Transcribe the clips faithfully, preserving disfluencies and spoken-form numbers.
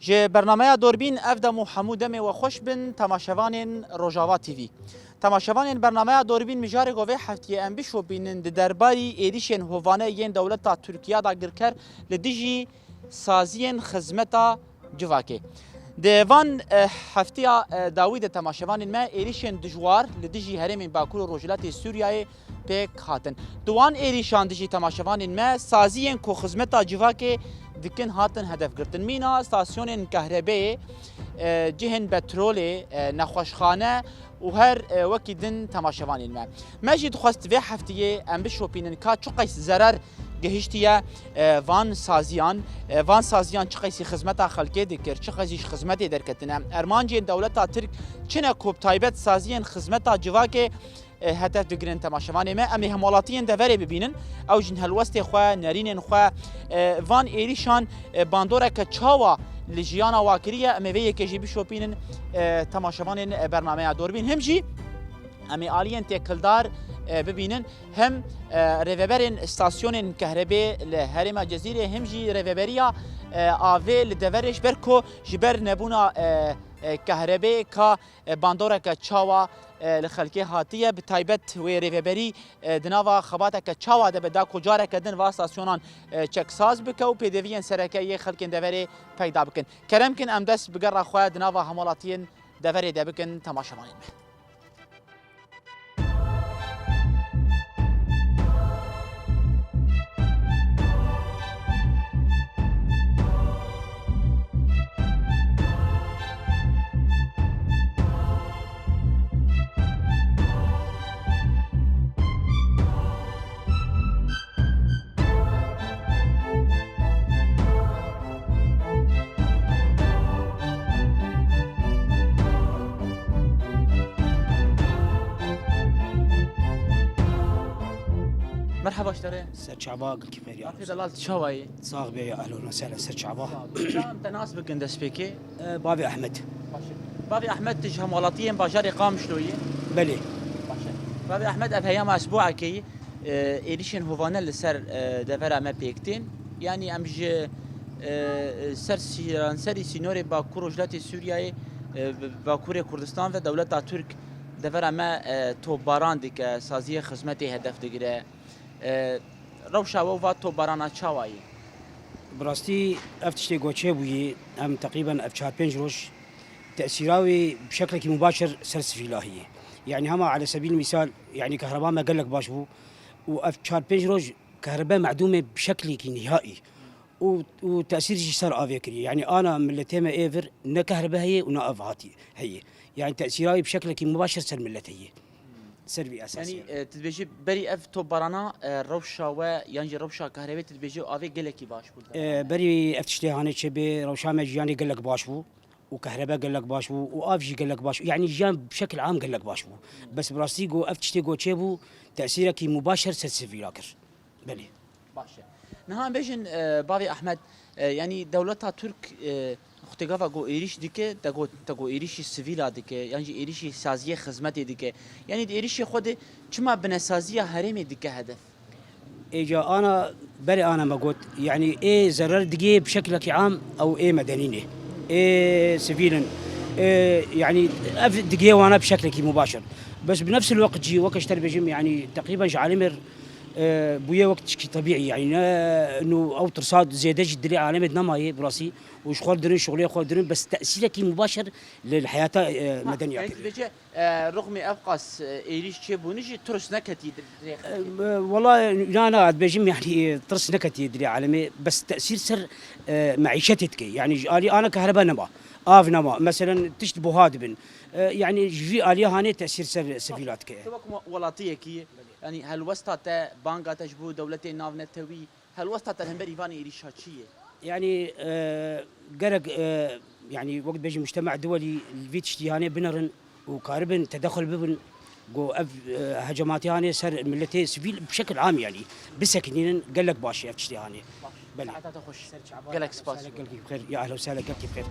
Ji bernameya Dorbîn ev dem û hemû demê we xweş bin, temaşevanên Rojava T V. Temaşevanên bernameya Dorbîn, mijarê ku vê heftiyê em bişopînin di derbarî êrîşên hovane yên dewleta Tirkiye dagirker li dijî saziyên xizmeta civakê. Di van, eh, heftiya, eh, dawî de temaşevanên me êrîşên dijwar li dijî herêmên Bakur û Rojhilatê Sûriyeyê pêk hatin. Di wan êrîşan de jî temaşevanên me saziyên ku xizmeta civakê dikin hatin hedef girtin. Mîna stasyonên kahrebeyê, e, cihên petrolê, e, nexweşxane û her, e, wekî din temaşevanên me. Me jî dixwest vê heftiyê em bişopînin ka çiqas zerer gihiştiye, e, van saziyan, e, van saziyan çiqasî xizmeta xelkê dikir, çiqasî ji xizmetê derketine. Ermancên dewleta Tirk çi ne ku bi taybet saziyên xizmeta civakê e, hedef digirin temaşevanê me. Em ê hemwelatiyên deverê bibînin. Ew jî helwestê xwe, nerînên xwe, e, van êrîşan, e, bandoreke çawa li jiyana wa kiriye. Em ê vê yekê jî bişopînin, e, temaşevanên, e, bernameya Dorbîn. Him jî em ê aliyên têkildar, e, bibînin. Him, e, rêveberên stasyonên kahrebê li herêma Cezîrê, him jî rêveberiya, e, avê li deverê ji ber ku ji ber nebûna, e, e, kahrebê ka e, bandoreke çawa, e, li xelkê hatiye, bi taybet wê rêveberî, e, di nava xebateke çawa de be da ku careke din va stasyonan, e, çeksaz bike û pêdeviyên sereke yê xelkên deverê peyda bikin. Kerem kin em dest bi gera xwe di nava hemwelatiyên deverê de bikin, temaşevanên me. Merhaba ji te re. Ser çava, gilkî xêr ya. Afê delal, tu çawa yî? Sax be ya, ehlen we sehlen, ser çava. Sağ ol. Em te nas bikin destpêkê. E, Bavê Ehmed. Baş e. Bavê Ehmed, tu ji hemwelatiyên bajarê Qamişloyê? Belê. Baş e. Bavê Ehmed, ev heyama esbuekê, e, êrîşên hovane li ser, e, devera me pêk tên. Yanî em ji, e, ser sîranserî sînorê Bakur û Rojhilatê Sûriyeyê, e, bi Bakurê Kurdistan ve dewleta Tirk devera me, e, topbaran dike, saziyê xizmetê hedef digire. E, rewşa we va topbarana çawa ye? Bi rastî ev tiştê ku çêbûyî, em teqrîben ev çar pênc roj tesîra wê bi şeklekî mubaşir ser sivîla heye. Yanî hema ele sebîl mîsal, yanî kehreba me gelek baş bû û ev çar pênc roj kehrebe medûmê bi şeklekî nîhaî û, û tesîr jî ser avê kiriye. Yanî ana miletê me ê vir ne kehrebe heye û ne av hatî heye. Yanî tesîra wê bi şeklekî mubaşir ser milet heye. Ser vî esasî. Yanî, e, tu dibêjî berî ev topbarana, e, rewşa we yan jî rewşa kahrebê tu dibêjî avê gelekî baş bû? E, berî ev tiştê hanê çêbê rewşa me jiyanê gelek baş bû û kehrebe gelek baş bû û av jî gelek baş bû. Yanî jiyan bi şekil am gelek baş bû. Bes bi rastî ku ev tiştê ku çêbû tesîrekî mubaşir ser sivîla kir. Belê. Baş e. Niha em bêjin, e, Bavê Ehmed, e, yanî dewleta Tirk, e, wextê gava ku êrîş dike, te got, te got êrîşî sivîla dike, yan jî êrîşî saziyê xizmetê dike. Yanî di êrîşê xwe de çima binesaziya herêmê dike hedef? Êca ana, berê ana me got, yanî ê zerer digê bi şeklekî am ew ê medenî ne. Ê sivîl in. Ê, yanî ev digê wana bi şeklekî mubaşir. Bes bi nefsil weqt jî weke ji te re bêjim, yanî teqrîben ji alemê re e, bûye wek tişkî tebîî, yanî ne, nû ew tirsa zêde jî dilê alemê de nemaye bi rastî û ji xwe dirin, şixulê xwe dirin, bes tesîrekî mubaşir li, li heyata, e, Ha, medenî ya yanî kiriye. Dibêje, e, rixmê ev qas, e, êrîş çêbûne jî tirs neketî di, di rê E, xelkê. E, wela, na, na, dibêjim, yanî, tirs neketiye dilê alemê, bes tesîr ser, e, meîşetê dike. Yanî ji alî ana kehrebe nema, av nema, meselen tişt buha dibin. E, yanî ji vî alî hanê tesîr ser sivîla dike. Tu wek we-, welatiyekî, yanî helwesta te, banga te ji bo dewletê navnetewî, helwesta te li hemberî van êrîşa çi ye? Yanî, e, gerek, e, yanî wek dibêjin mujtema duwelî li vî tiştî hanê binerin û karibin tedexul bibin, ku ev, e, hecamatî hanê ser miletê sivîl bi şekil am yanî bisekinînin gelek baş e ev tiştê hanê. Belê. Saeta te xweş. Ser çava. Gelek spas. Gelkî bi xêr. Ya ehlen we sehlen, gelkî bi xêr.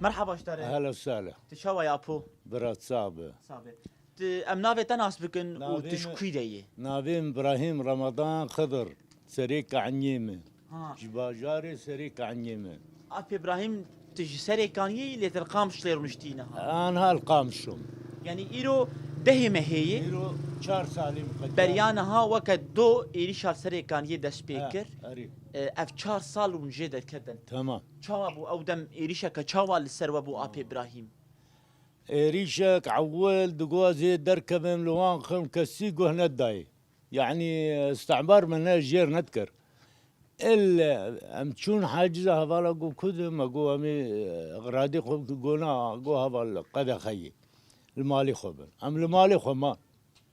Merhaba ji te re. Ehla sehla. Tu çawa yî apo? Bira sabe. Sabe. Tu, em navê te nas bikin û tu ji kû de yî? Navê min Îbrahîm Ramadan Xidir. Serê Kaniyê me. Ha. Ji bajarê Serê Kaniyê me. Apê Îbrahîm, tu ji Serê Kaniyê yî, lê tu li Qamişlê rûniştî niha? Anha li Qamişo. Yanî îro dehê mehê ye. Îro çar salî miqedar. Beriya niha weke do êrîşa li Serê Kaniyê dest pê kir. Ha, erê. E, ev çar sal hûn jê derketin. Tamam. Çawa bû ew dem, êrîşeke çawa li ser we bû, Apê Îbrahîm? Êrîşek ewil digot ez ê derkevim, li wan xim, kesî guh nedayê. Yanî, îstîmar min ne jêr nedikir. Il em çûn haciza hevala got ku de me got em ê, e, radê xwe gona, got heval qedexeyê. Li malê xwe bin. Em li malê xwe man.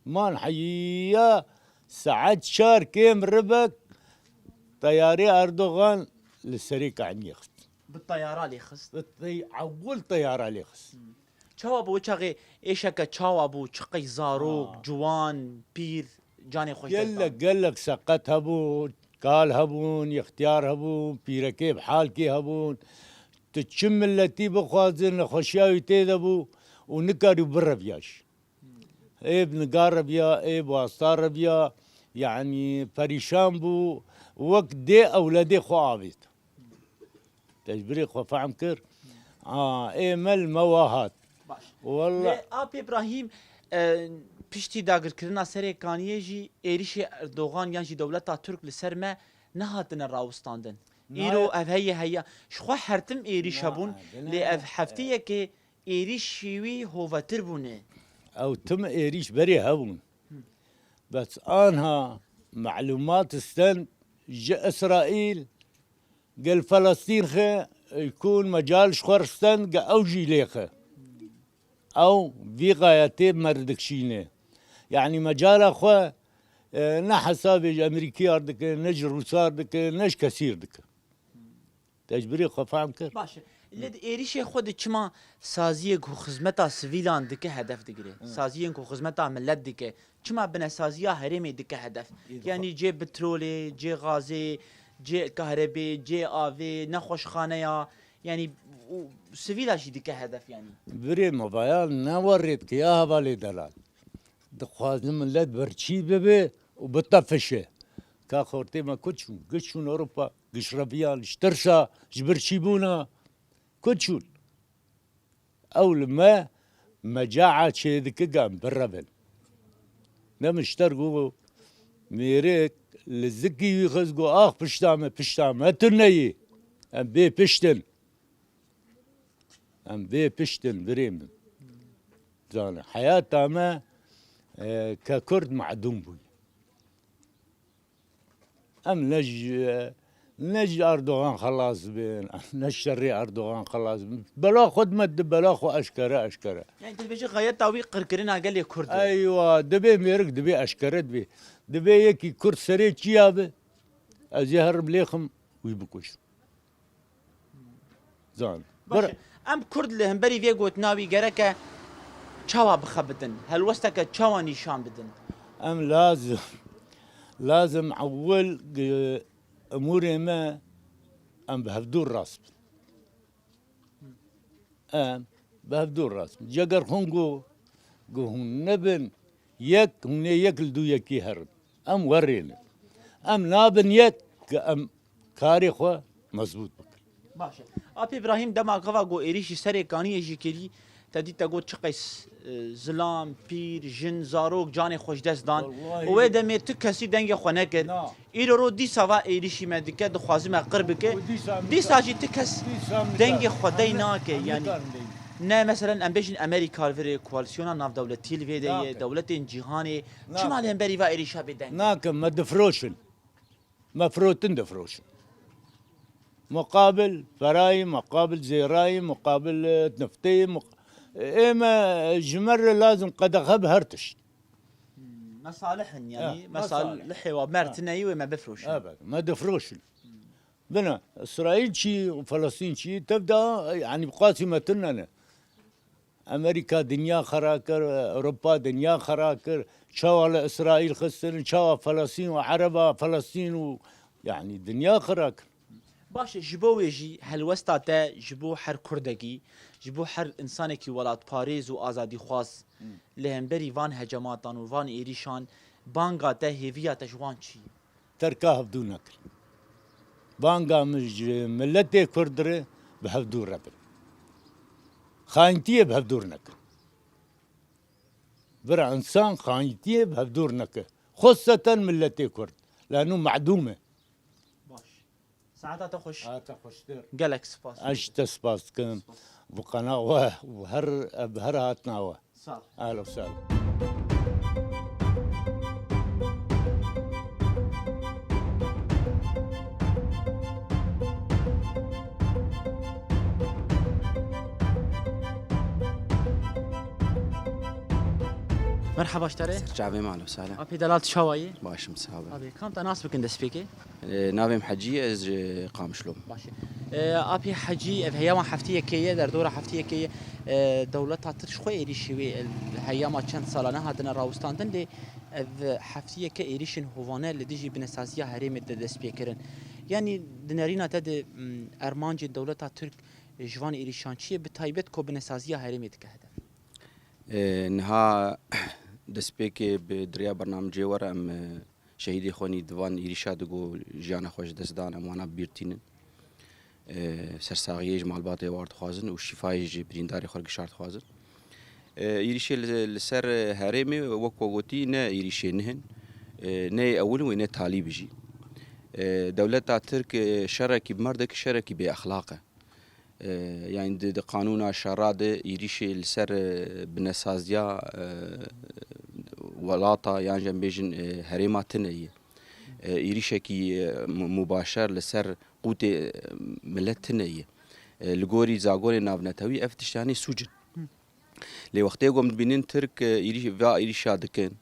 Man heya saet çar kêm ribek teyarê Erdogan li Serê Kaniyê xist. Bi teyara lê xist? Bi tey-, ewil teyara lê xist. Hmm. Çawa bû wê çaxê, êşeke çawa bû? Çiqey zarok, Ha. ciwan, pîr, canê xwe ji dest dan? Gelek, gelek seqet hebûn, kal hebûn, ixtiyar hebûn, pîrekê bi halkê hebûn. Tu çi miletî bixwazin, nexweşiya wî tê de bû û nikarî bireviya jî. Ê bi nigar reviya, ê bi wasta reviya, yanî perîşan bû, wek dê ewledê xwe avêt. Te ji birê xwe fehm kir. A, ê me li me wa hat. Baş. Walla. Lê Ap Îbrahîm, e, piştî dagirkirina Serê Kaniyê jî êrîşê Erdogan yan jî dewleta Tirk li ser me nehatine rawistandin. Îro ev heye heya. Ji xwe her tim êrîş hebûn, lê ev hefteyekê êrîşî wî hovetir bûne. Ew tim êrîş berê hebûn. Bes anha melûmat stend ji Îsraîl gel Felestîn xe, e, kun mecal ji xwe ristend ge ew jî lê xe. Ew vî gayetê me dikşîne. Yanî mecala xwe, e, ne hesabê ji Amerîkiyar dike, ne ji Rûsar dike, ne ji kesîr dike. Te ji birê xwe fehm kir? Baş e. Lê di êrîşê xwe de çima saziyên ku xizmeta sivîlan dike hedef digire? Hı. Saziyên ku xizmeta milet dike, çima binesaziya herêmê dike hedef? Ê, dixwe- Yanî cê petrolê, cê gazê, cê kahrebê, cê avê, nexweşxaneya, yanî û sivîla jî dike hedef yanî. Birê me vaya ne werê dike ya hevalê delal. Dixwazin milet birçî bibe û bitefişe. Ka xortê me ku çûn? Giş çûn Ewropa, giş reviyan, ji tirsa, ji birçîbûna ku çûn? Ew li me meca'a çêdike ge em birevin. Ne min ji te re got, mêrik li zikî wî xist got, ax pişta me, pişta me tune yî. Em bê piştin. Em vê piştin birê min. Zane, heyata me, e, ke Kurd madûm bûye. Em ne ji, ne ji Erdogan xelas bin, em ne ji şerê Erdogan xelas bin. Bela xwe dime di bela xwe eşkere, eşkere. Yani, tu dibêjî xeyeta wî qirkirina gelê Kurd e. Eywa, dibê mêrik, dibê eşkere dibê. Dibê yekî Kurd serê çiya bi, ez ê herim lêxim, wî bikujim. Zan. Baş e. Em Kurd li hemberî vê gotina wî gereke çawa bixebitin? Helwesteke çawa nîşan bidin? Em lazim, lazim ewil, e, emûrê me em bi hevdû rast bin. Em bi hevdû rast bin. Ceger xwe got, got hûn nebin yek, hûn ê yek li dû yekî herin. Em werê ne. Em nabin yek, ke em karê xwe mezbût bikin. Baş e. Apê Îbrahîm, dema gava ku êrîşî Serê Kaniyê jî kirî, te dît te got çiqas, e, zilam, pîr, jin, zarok canê xwe ji dest dan. Wallahî. Û wê demê tu kesî dengê xwe nekir. Na. Îro ro dîsa va êrîşî me dike, dixwaze me qir bike. Û dîsa em Dîsa nikar-, jî tu kes dîsa em nikar-, dengê xwe dey em ne-, nake, em yanî. Nikarin dey. Ne, meselen, em bêjin Amerîka li virê, koalîsyona navdewletî li vê de ye, Nake. Dewletên cîhanê. Nake. Çima li hemberî va êrîşa bê deng? Nake, me difiroşin. Me firotin difiroşin. Muqabil ferayî, muqabil zêrayî, muqabil, e, niftê, muq-, ê me ji me re lazim qedexe bi her tişt. Hmm, me salih in, yanî, Eh, me me salih. Salihê wa, me re Eh. Tineyî wê me bifroşin. Evet, me difiroşin. Bina, Îsraîl çi û Felestîn çi, tev de, yanî, bi qasî me tune ne. Amerîka dinya xera kir, Ewropa dinya xera kir. Çawa li Îsraîl xistin, çawa Felestîn û Ereba Felestîn û, yanî, dinya xera kir. Baş e, ji bo wê jî helwesta te ji bo her Kurdekî, ji bo her insanekî welatparêz û azadîxwaz li hemberî van hecematan û van êrîşan banga te, hêviya te ji wan çi ye? Terka hevdû nekin. Banga min ji miletê Kurd re bi hevdû re bin. Xayintiyê bi hevdûr nekin. Bira insan xayintiyê bi hevdûr neke. Xoseten miletê Kurd. Lano me'dûm e. Baş. Saeta te xweş. Saeta xweştir. Gelek spas. Ez ji te spas dikim. Spas. Bu qena we û her, ev her hatina we. Sağ ol. Ehlen we sehlen. Merhaba ji te re. Ser çavê me, ehlen we sehlen. Apê delal, tu çawa yî? Baş im, sağ ol. Apê, kam te nas bikin destpêkê? Ee, navê min Hecî ye, ez ji Qamişlo im. Baş e. Ee, Apê Hecî, ev heyama heftiyekê ye, derdora heftiyekê ye. Ee, dewleta Tirk ji xwe êrîşî wê, e, heyama çend salane hatine rawistandin, lê ev heftiyeke êrîşên hovane li dijî binesaziya herêmê de dest pê kirin. Yanî di nerîna te de, m, armancê dewleta Tirk ji van êrîşan çi ye, bi taybet ku binesaziya herêmê dike hedef? E, niha destpêkê bi diriya bernamecê we re em, e, şehîdê xwe nî di van êrîşa de ku jiyana xwe ji dest dan, em wana bi bîr tînin. E, sersaxiyê ji malbatê war dixwazin û şîfayê ji birîndarê xwe gişar dixwazin. E, êrîşê li, li ser herêmê, wek we gotî, ne êrîşê nû in, e, ne yê ewil in wê ne talî bi jî. E, dewleta Tirk, e, şerekî bi me re dike, şerekî bêexlaq e. E, yanî di, di qanûna şera de êrîşê li ser, e, binesaziya, e, welata yan jî em bêjin, e, herêma tune ye. E, êrîşekî, e, mu-, mubaşer li ser qûtê, e, milet tune ye. E, li gorî zagonê navnetewî ev tiştanê sûc in. Lê wextê ku em dibînin Tirk, e, êrîş-, va êrîşa dikin,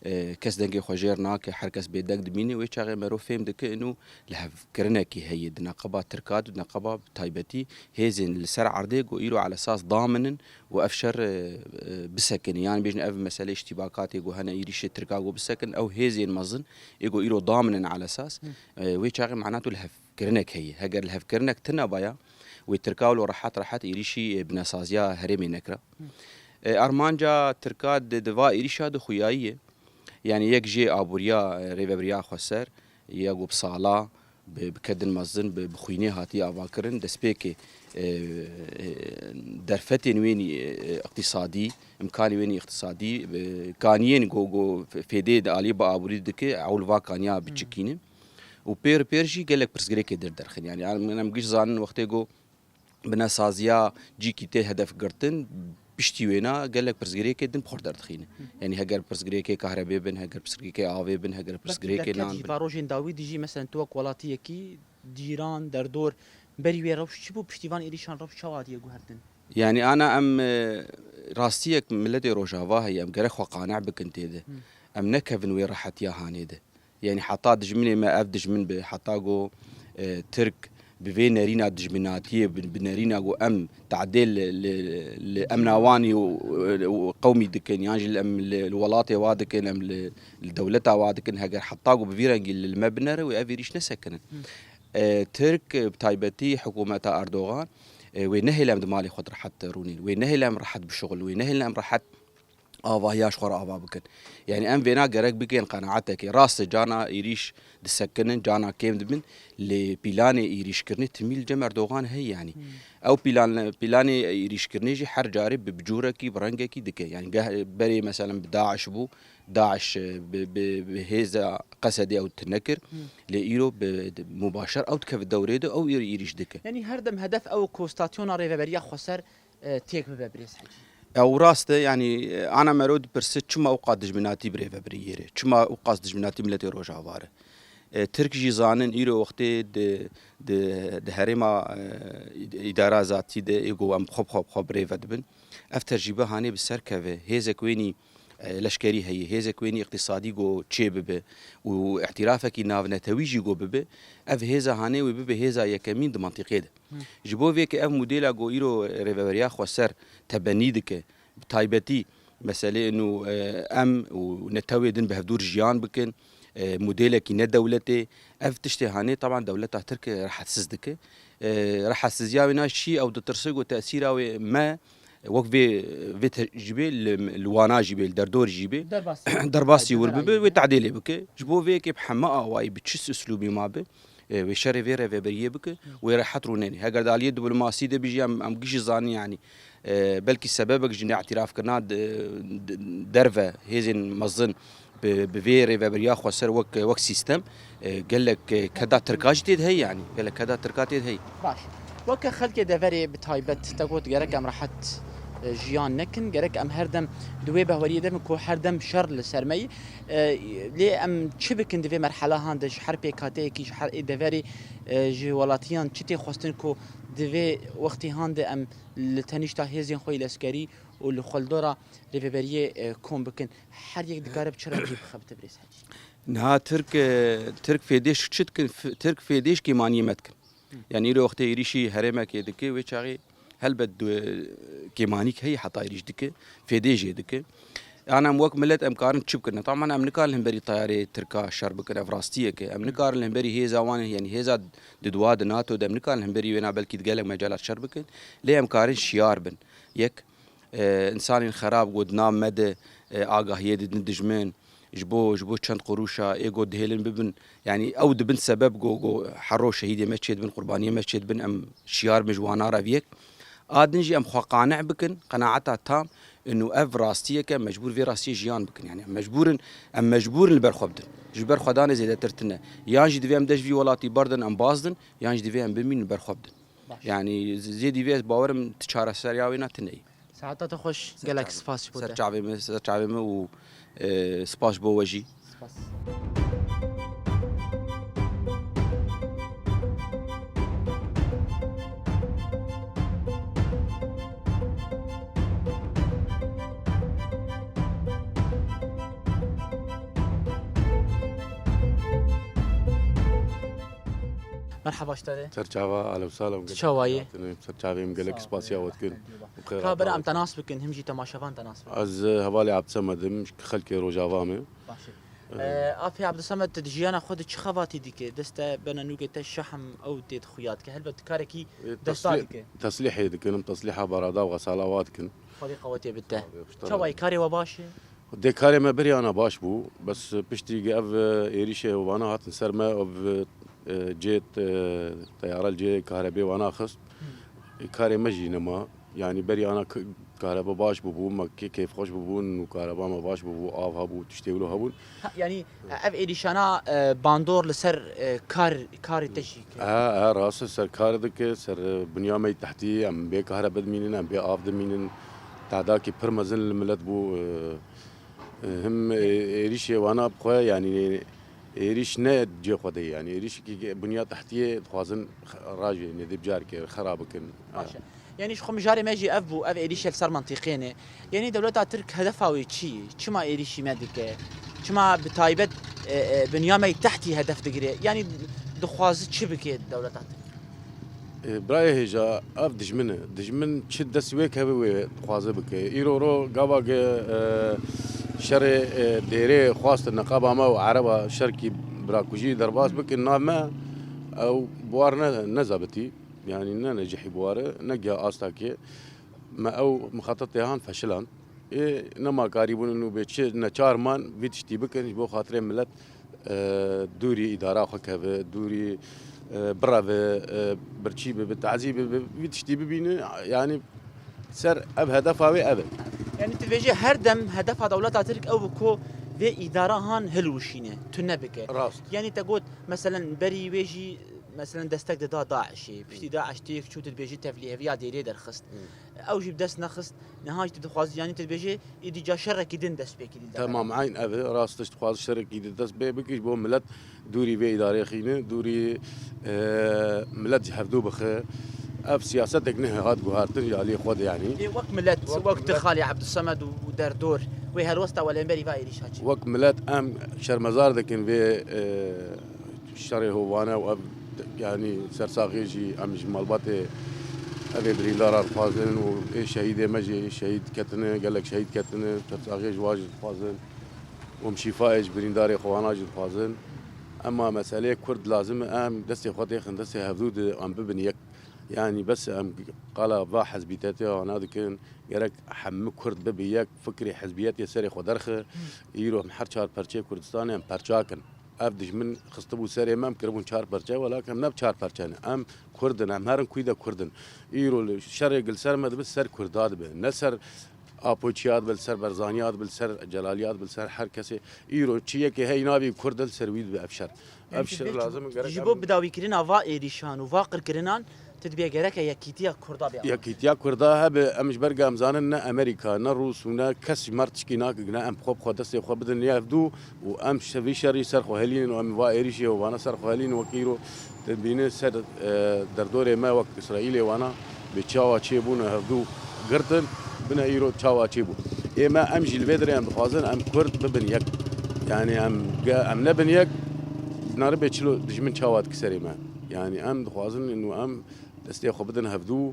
e, kes dengê xwe jêr nake, her kes bêdeng dimîne, wê çaxê merov fêm dike ino lihevkirinekî heye di neqeba Tirka de, di neqeba bi taybetî hêzên li ser erdê ku îro elesas daminin û ev şer, e, e, bisekinin. Yan bêjin ev meselê îştîbakatê ku hene êrîşê Tirka ku bisekinin, ew hêzên mezin ê ku îro daminin elesas, e, wê çaxê mena tu lihev kirinek heye. Heger lihevkirinek tune baya, wê Tirka wilo rehet rehet êrîşî, e, binesaziya herêmê nekira. E, armanca Tirka di, di va êrîşa de xuyayî ye. Yanî yek jê aboriya, e, rêvebiriya xweser, ya ku bi sala, bi, bi kedin mezin, bi, bi xwînê hatiye avakirin, destpêkê, e, e, derfetên wênî, e, iqtîsadî, imkanê wênî iqtîsadî, e, kaniyên ku, ku fêdê di aliyê bi aborî dike, ewl va kaniya biçikînin. Û pêr pêr jî gelek pirsgirêkê dir derxin. Yanî em, em giş zanin wextê ku binesaziya cîkî tê hedef girtin, piştî wêna gelek pirsgirêkê din bi xwe derdixîne. Yanî heger pirsgirêkê kahrebê bin, heger pirsgirêkê avê bin, heger pirsgirêkê nan bin. Belkî derket jî, va rojên dawî dijî, meselen tu wek welatiyekî cîran, derdor, berî wê rewş çi bû, piştî van êrîşan rewş çawa hatiye guhertin? Yanî ana em, e, rastiyek miletê Rojava heye, em gerek xwe qane bikin tê de. Em nekevin wê rehetiya hanê de. Yanî heta dijminê me ev dijmin be, heta ku, e, Tirk bi vê nerîna dijminatiyê, bi, bi nerîna ku em tadê li, li, li emna wanî û, û qewmî dikin, yan jî li em li, li welatê wa dikin, em li, li dewleta wa dikin, heger heta ku bi vî rengî li, li me binere, wê ev êrîş nesekinin. E, Tirk, e, bi taybetî hikûmeta Erdogan, e, wê nehêle em di malê xwe de rehet rûnîn, wê nehêle em rehet bişuxulin, wê nehêle em rehet avahiya ji xwe re ava bikin. Yanî em vêna gerek bigihên qenaetekê. Rast e, cana êrîş disekinin, cana kêm dibin, lê pîlanê êrîşkirinê timî li cem Erdogan heye yanî. Ew pîlan-, pîlanê êrîşkirinê jî her carê bi, bi cûrekî, bi rengekî dike. Yanî geh-, berê meselen bi DAIŞ bû, DAIŞ, e, bi, bi, bi hêza Qesedê ew tune kir. Lê îro bi, di, mubaşer ew dikeve dewrê de, ew îro êrîş dike. Yanî her dem hedef ew ku stasyona rêveberiya xweser e, têk bibe, birêz Hecî? Ew rast e, yanî, e, ana mero dipirse çima ew qas dijminatî bi rêvebiriyê re? Çima ew qas dijminatî miletê Rojava re? E, Tirk jî zanin îro wextê di, di, di herêma, e, îd-, îdara zatî de ê ku em xwe bi xwe, bi xwe bi rêve dibin. Ev tecrîbe hanê bi ser keve. Hêzek wênî, e, leşkerî heye, hêzek wênî îqtîsadî ku çê bibe û îtirafekî navnetewî jî ku bibe, ev hêza hanê wê bibe hêza yekemîn di mantîqê de. Ji bo vê ke ev modela ku îro Rêveberiya Xweser tebenî dike, bi taybetî meseleyê nû, e, em û netewê din bi hevdûr jiyan bikin, e, modêlekî ne dewletê. Ev tiştê hanê, taban dewleta Tirk rehetsiz dike. E, rehetsiziya wê na şî ew ditirse ku tesîra wê me wek vê, vê te-, jî bê li, li wana jî bê, li derdor jî bê. Derbasî. Derbasî wir bibe, wê tadê lê bike. Ji bo vê yekê bi heme awayî, bi çi uslûbî ma be, e, wê şerê vê rêveberiyê bike, wê rehet rûnenê. Heger di aliyê diplomasî de bijî, em, em gişî zanî, yanî, e, belkî sebebek ji neîtirafkirina de-, de-, derve hêzên mezin bi, bi vê rêveberiya xweser wek, wek sîstem, e, gelek, e, keda Tirka jî tê de heye, yanî gelek keda Tirka tê de heye. Baş. Weke xelkê deverê bi taybet te got gerek em rehet, e, jiyan nekin, gerek em her dem di wê behweriyê de bin ku her dem şer li ser me yî. E, lê em çi bikin di vê merhelehan de ji her pêkhateyekî, ji her ê deverê, e, ji welatiyan çi tê xwestin ku di vê wextê han de em li tenişta hêzên xwe yê leskerî û li xweldora rêveberiyê, e, kom bikin? Her yek dikare bi çi rengî bixebite, birêz Hecî? Niha Tirk, e, Tirk fêdêş çi dikin? F-, Tirk fêdêş kêmaniyê me dikin. Yanî îro wextê êrîşî herêmekê dike, wê çaxê helbet du-, kêmanîk heye heta êrîş dike, fêdê jê dike. Yan em wek milet em karin çi bikin? Taman em nikarin li hemberî teyarê Tirka şer bikin, ev rastiyek e. Em nikarin li hemberî hêza wan, yanî hêza di duwa di NATO de em nikarin li hemberî wêna belkî di gelek mecalat şer bikin. Lê em karin şiyar bin. Yek, e, insanên xerab ku di nav me de, e, agahiyê didin dijmin, ji bo, ji bo çend qurûşa ê ku dihêlin bibin, yanî ew dibin sebeb ku, ku hero şehîdê me çêdibin, qurbaniyê me çêdibin, em şiyar bin ji wana re viyek. A din jî em xwe qane bikin, qenaeta tam, inu ev rastiyeke, mecbûr vê rastiyê jiyan bikin. Yanî em mecbûr in, em mecbûr in li ber xwe bidin. Ji ber xwedanê zêdetir tune. Yan jî divê em dest vî welatî berdin, em bazdin, yan jî divê em bimînin li ber xwe bidin. Baş. Yanî z-, zêdî vê ez bawerim ti çareseriya wê na tune ye. Saeta te xweş, gelek spas ji bo te. Ser çavê me, ser çavê me û, e, spas ji bo we jî. Spas. Merhaba ji te re. Ser çava, ehlen we sehlen. Tu çawa yî? Ser çavê min gelek spasiya we dikin. Sağ ol. Ka bira em te nas bikin, him jî temaşevan te nas bikin. Ez, e, hevalê Abdulsemed im, xelkê Rojava me. Baş e. Ee, Ee, Afê Abdulsemed, tu di jiyana xwe de çi xebatî dike? Dest te bena nûkê te şehm ew tê xuya dike. Helbet tu karekî e, desta teslî-, dike. Teslîhê dikin, em teslîha barada û xesala wa dikin. Xwedê qewetê bide. Çawa yî, karê we baş e? Dê karê me berî ana baş bû, bes piştî ev êrîşê wana hatin ser me, ev, e, cê, e, teyare li cê karebê wana xist. Hmm. E, karê me jî nema. Yanî berî ana k-, karebe baş bûbû, me kê-, kêfxweş bûbûn û kareba me baş bûbû, av hebû, tiştê wilo hebûn. Ha, yanî ev êrîşana, e, bandor li ser, e, kar, karê te jî kir? Ha, ha, rast e, ser kar dike, ser, e, binya me yî tehtî, em bê kahrebe dimînin, em bê av dimînin. Tehdakî pir mezin li milet bû, e, e, him, e, êrîşê wana bi xwe, yanî êrîş ne cê xwe de ye, yanî êrîşekî binya tehtiyê dixwazin rajê nêdî bicarkê xera bikin. Baş e. Yanî ji xwe mijarê me jî ev bû, ev êrîşê li ser mentiqê ne. Yanî dewleta Tirk hedefa wê çi ye? Çima êrîşî me dike? Çima bi taybet, e, e, binya me yî tehtî hedef digire? Yanî dixwaze çi bike dewleta Tirk? E, birayê hêja, ev dijmin e. Dijmin çi dest wê keve wê dixwaze bike. Îro ro gava ge, e, şerê, e, dêrê xwastin neqaba me û ereba şerkî birakujî derbas bikin nav me, ew bi war ne, nezabitî. Yanî ne necihî bi war e, ne giha asta ke me ew mixatetê han feşiland. Ê nema karîbûn û bê çi neçar man vî tiştî bikin ji bo xatirê milet, e, dûrî îdara xwe keve, dûrî, e, bireve, e, birçî bibe, tazî bibe, vî tiştî bibîne, yanî ser ev hedefa wê ev e. Yanî tu dibêjî her dem hedefa dewleta Tirk ew bû ku vê îdara han hilwişîne, tune bike. Rast. Yanî te got, meselen, berî wê jî, meselen, destek dida DAIŞê. Piştî DAIŞ tê yek çû, tu dibêjî tevlîheviya dêrê derxist. Hmm. Ew jî bi dest nexist. Niha jî tu dixwazî, yanî tu dibêjî, êdî ca şerekî din dest pê kirî li Temam, deverê. Eyn ev e, rast tişt dixwazî şerekî din dest pê bikî, ji bo milet dûrî vê îdareyê xîne, dûrî, e, milet ji hevdû bixe. Ev siyasetek ne hat guhartin ji aliyê xwe de, yanî. Ê, wek milet, wek tu, xalê Ebdulsemed û derdor, wê helwesta we li hemberî va êrîşa çi? Wek milet em şermezar dikin vê, e, şerê hovane û ev, yanî sersaxê jî em ji malbatê evê birîndara dixwazin û ê şehîdê me jî şehîd ketine, gelek şehîd ketine, sersaxê ji wan jî dixwazin. Û em şîfayê ji birîndarê xwe wana jî dixwazin. Ema meseleyê Kurd lazim e em destê xwe têxin destê hevdû de em bibin yek. Yanî bes em qala va hezbîtetiya wana dikin. Gerek hemû Kurd bibe yek, fikrê hezbiyetê serê xwe derxe. Îro em her çar perçeyê Kurdistanê em perçak in. Ev dijmin xistibû serê me, em kiribûn çar perçe, welakin em ne bi çar perçe ne. Em Kurd in, em herin kuyî de Kurd in. Îro li şerê li ser me dibe, ser Kurda dibe. Ne ser Apoçiya dibe, li ser Berzaniya dibe, li ser Celaliya dibe, li ser her kesê. Îro çi yekê hey navî Kurd e, li ser wî dibe ev şer. Ev şer lazim e, gerek Ji em bo bidawîkirina va êrîşan û va qirkirinan, tu dibê gereke yekîtiya Kurda be. Yekîtiya Kurda hebe, em ji ber ku em zanin ne Amerîka, ne Rûs û ne kes ji me re tişkî nake, ne em xwe bi xwe destê xwe bidin yek hevdû û em şe-, vî şerî ser xwe helînin û em va êrîşê û vana ser xwe helînin wekî îro dibînin ser, e, derdorê me wek Îsraîlê wana bê çawa çêbûn û hevdû girtin, bine îro çawa çêbû. Ê me em jî li vê derê em dixwazin em Kurd bibin yek. Yanî em ge-, em nebin yek, naribe çilo dijmin çawa dike serê me. Yanî em dixwazin û em destê xwe bidin hevdû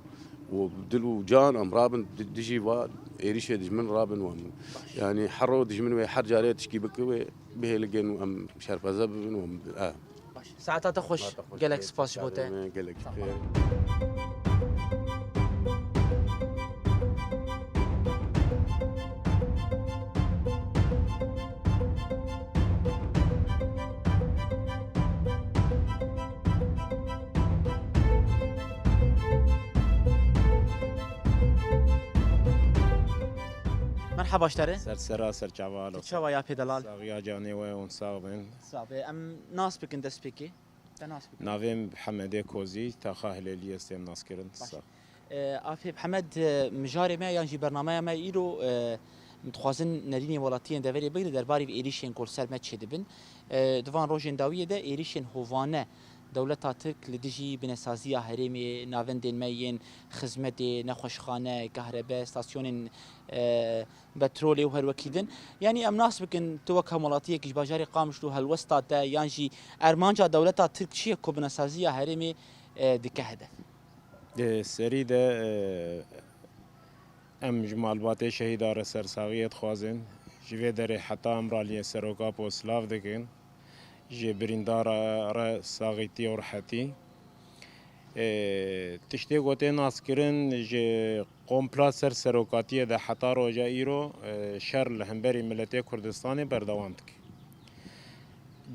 û bi dil û can em rabin di-, dijî va êrîşê dijmin rabin û em, yanî hero dijmin wê her carê tişkî bike wê bihêligin û em şerpeze bibin û em, e. Baş. Saeta te xweş. Saeta xweş. Gelek spas ji bo te. Gelek spas. Merhaba ji te re. Ser sera, ser çava. Tu çawa ya pê delal? Saxiya canê we hûn sax bin. Sax be. Em nas bikin destpêkê. Te nas bikin. Navê min Hemedê Kozî, taxa Hilêliyê, ez têm naskirin. Baş. Sax. E, Afê Mihemed, e, mijarê me yan jî bernameya me îro, e, em dixwazin nerînê welatiyên deverê bigire derbarî vê êrîşên ku li ser me çêdibin. E, di van rojên dawiyê de êrîşên hovane dewleta Tirk li dijî binesaziya herêmê, navendên me yên xizmetê, nexweşxane, kahrebe, stasyonên, e, petrolê û her wekî din. Yanî em nas bikin, tu wek hemwelatiyekî ji bajarê Qamişlo helwesta te yan jî armanca dewleta Tirk çi ye ku binesaziya herêmê, e, dike hedef? Di serî de, e, em ji malbatê şehîda re sersaxiyê dixwazin. Ji vê derê heta em raliyê seroka po silav dikin. Ji birîndara re saxîtî û rehetî. E, tiştê ku tê naskirin ji kompla ser serokatiyê de heta roja îro, e, şer li hemberî miletê Kurdistanê berdewam dike.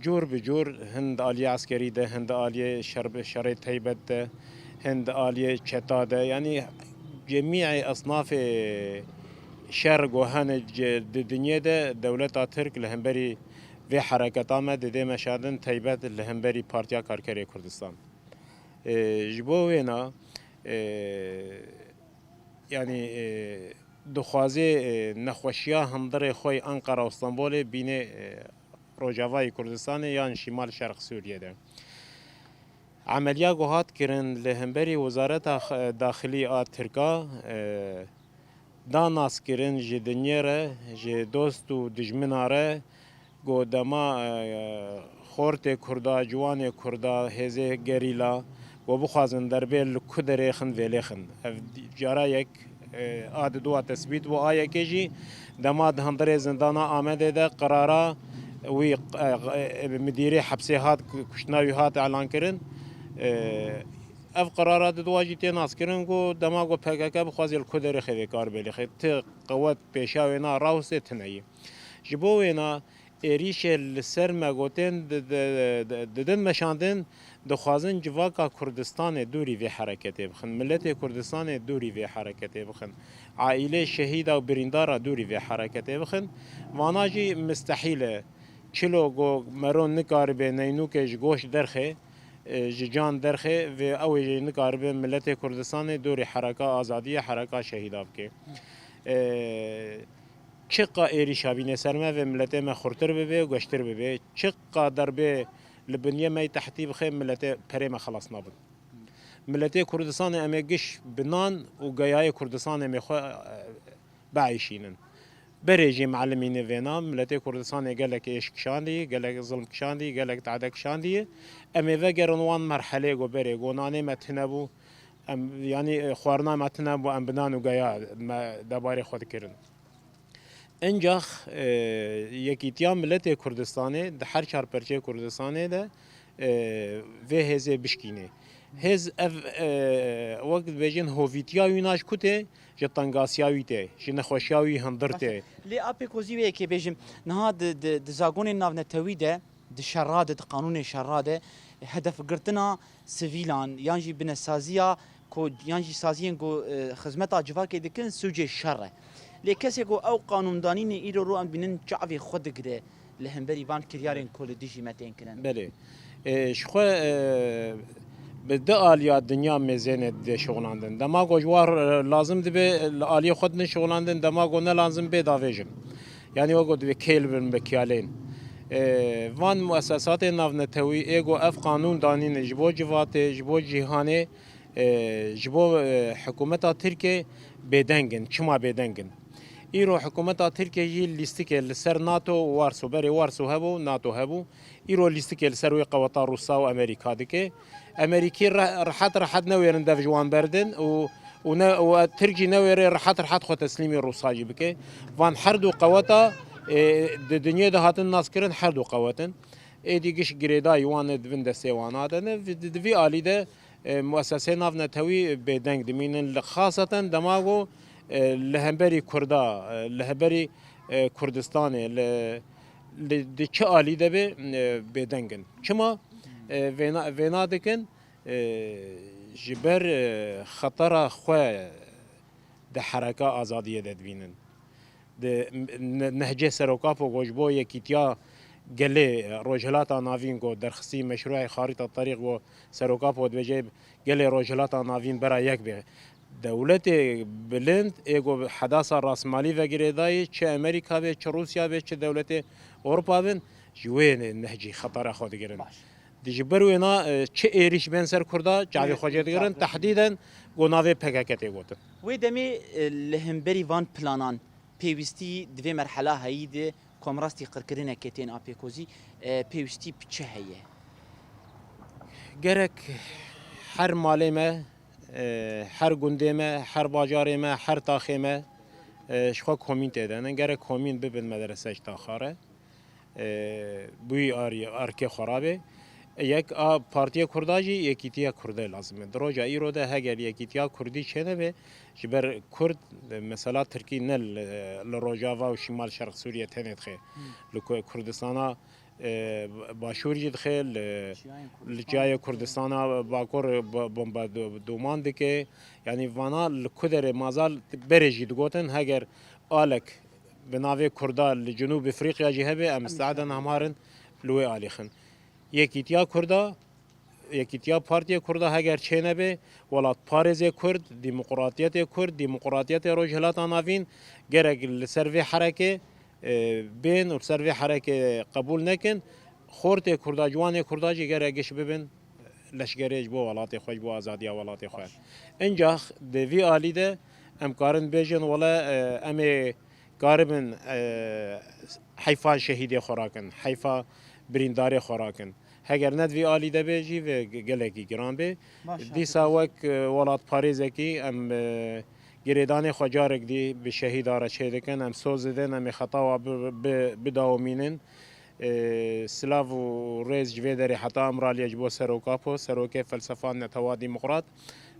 Cûr bi cûr, hin di aliyê eskerî de, hin di aliyê şer-, şerê teybet de, hin di aliyê çeta de, yanî cemîê esnafê şer ku hene di dinyê de dewleta Tirk li hemberî vê hereketa me didê meşandin, teybet li hemberî Partiya Karkerê Kurdistan. E, ji bo wêna, e, yanî, e, dixwazê, e, nexweşiya hundirê xwe yê Enqera û Stenbolê bînê, e, Rojavayê Kurdistanê yan Şîmal Şerq Sûriyê de. Emeliya ku hat kirin li hemberî Wezareta X-, Daxilî a Tirka, e, da naskirin ji dinyê re, ji dost û dijmina re, ku dema, e, xortê Kurda, ciwanê Kurda, hêzê gerîla, ku bixwazin derbê li ku derê xin vêlê xin. Ev cara yek, e, a diduwa tesbît bû, a yekê jî dema di hundirê zindana Amedê de qirara wî, e, e, midîrê hepsê hat, kuştina wî hat elan kirin. E, Ev qirara diduwa jî tê naskirin ku dema ku P K K bixwaze li ku derê xêvêkar bê, lê xê ti qewet pêşa wêna rawestê tune ye. Ji bo wêna êrîşê li ser me gotin di-, di-, di-, didin meşandin, dixwazin civaka Kurdistanê dûrî vê hereketê bixin, miletê Kurdistanê dûrî vê hereketê bixin, aîlê şehîda û birîndara dûrî vê hereketê bixin. Vana jî mistehîl e. Çilo ku mero nikaribe neynûkê ji goş derxê, e, ji can derxê, vê ew ê jî nikaribe miletê Kurdistanê dûrî hereka azadiyê, hereka şehîda bike. E, çiqa êrîşa bîne ser me, vê miletê me xurtir bibe û geştir bibe. Çiqa derbê li binyê me yê tehtî bixe, miletê perê me xelas nabin. Miletê Kurdistanê em ê giş bi nan û geyayê Kurdistanê em ê xwe, e, bieyşînin. Berê jî melimîne vêna, miletê Kurdistanê gelek êş kişandî, gelek zilm kişandî, gelek tade kişandî. Em ê vegerin wan merhelê ku berê ku nanê me tune bû, em, yanî, e, xwarina me tune bû, em bi nan û geya me debarê xwe dikirin. Encax, e, Yekîtiya Miletê Kurdistanê di her çar perçeyê Kurdistanê de, e, vê hêzê bişkînê. Hêz ev, e, wek dibêjin hovîtiya wî na ji ku tê, ji tengasiya wî tê, ji nexweşiya wî hundir tê. Lê Apê Kozî wê yekê bêjim, niha di, di, di zagonên navnetewî de, di şerra de, di qanûnê şerra de, hedefgirtina sivîlan yan jî binesaziya ku, yan jî saziyên ku, e, xizmeta civakê dikin, sûcê şer e. Lê kesê ku ew qanûndanînê îro ro em dibînin çavê xwe digire li hemberî van kiryarên ku li dijî me tên kirin. Belê. E, ji xwe, e, bi du aliya dinya mêzêne dê şixulandin. Dema ku ji war, e, lazim dibe li aliyê xwe din şixulandin, dema ku ne lazim bê davêjin. Yanî wek ku divê kêl bin bi kiyalên. E, van muesesatên navnetewî ê ku ev qanûn danîne ji bo civatê, ji bo cîhanê, e, ji bo, e, hikûmeta Tirkiyê bêdeng in. Çima bêdeng in? Îro hikûmeta Tirkiyê jî lîstikê li ser NATO û Warso, berê Warso hebû, NATO hebû. Îro lîstikê li ser wê qeweta Rûsa û Amerîka dike. Amerîkî re-, rehet rehet newêrin dev ji wan berdin û, û ne, û Tirk jî newêrê rehet rehet xwe teslîmî Rûsa jî bike. Van her du qeweta, e, di dinyê de hatin naskirin, her du qewet in. Êdî giş girêdayî wan e, di bin destê wana de ne. Di, di vî alî de, e, mueseseyê navnetewî bêdeng dimînin. Li xaseten dema ku, e, li hemberî Kurda, e, li hemberî, e, Kurdistanê, li, li, di çi alî de be, e, bêdeng in. Çima, e, vêna, vêna dikin, e, ji ber, e, xetera xwe di hereka azadiyê de dibînin. Di ne-, nehcê Serok Apo ku ji bo yekîtiya gelê Rojhilata Navîn ku derxistî meşrûyê xarîta terîq ku Serok Apo dibêje gelê Rojhilata Navîn bera yek bê. Dewletê bilind ê ku hedasa rasmalî ve girêdayî çi Amerîka be, çi Rûsya be, çi dewletê Ewropa bin, ji wê nehcî xetara xwe digirin. Baş. Di ji ber wêna, e, çi êrîş bên ser Kurda, çavê xwe jê digirin, tehdîden ku navê P K K tê gotin. Wê demê, e, li hemberî van planan pêwîstî di vê merhela heyî de komrastî qirkirinekê tên Apêkozî, e, pêwîstî bi çi heye? Gerek her malê me, e, her gundê me, her bajarê me, her taxê me, e, ji xwe komîn tê de ne. Gerek komîn bibin medrese ji taxa re. E, bûyî arî-, arkê xwe rabê. Yek a Partiya Kurda jî Yekîtiya Kurdê lazim e. Di roja îro de heger Yekîtiya Kurdî çênebe, ji ber Kurd, e, mesela Tirkî ne li, li Rojava û Şimal Şerq Sûriye tenê dixe. Hmm. Li Ku-, Kurdistana, e, Başûr jî dixe, li, çiyayên li Kurdistan, çiyayê Kurdistana Bakur bo-, bombedoman dike. Yanî vana li ku derê mazal berê jî digotin, heger alek bi navê Kurda li Cinûb Efrîqya jî hebe, em misteedin hemarin li wê alî xin. Yekîtiya Kurda, Yekîtiya Partiya Kurda heger çênebe, welatparêzê Kurd, demokratiyetê Kurd, demokratiyetê Rojhilata Navîn gerek li ser vê herekê, e, bên û li ser vê herekê qebûl nekin. Xortê Kurda, ciwanê Kurda jî gerek giş bibin leşgerê ji bo welatê xwe, ji bo azadiya welatê xwe. Baş. Encax di vî alî de em karin bêjin, wele, e, em ê karibin, e, heyfa şehîdê xwe rakin, heyfa birîndarê xwe rakin. Heger ne di vî alî de bê jî vê ge-, gelekî giran bê. Maşallah. Dîsa wek, e, welatparêzekî em, e, girêdanê xwe carek dî bi şehîda re çêdikin. Em soz didin, em ê xeta wa bi, bi, bidawimînin. E, silav û rêz ji vê derê heta Îmraliyê ji bo Serok Apo, serokê felsefa netewa demokrat.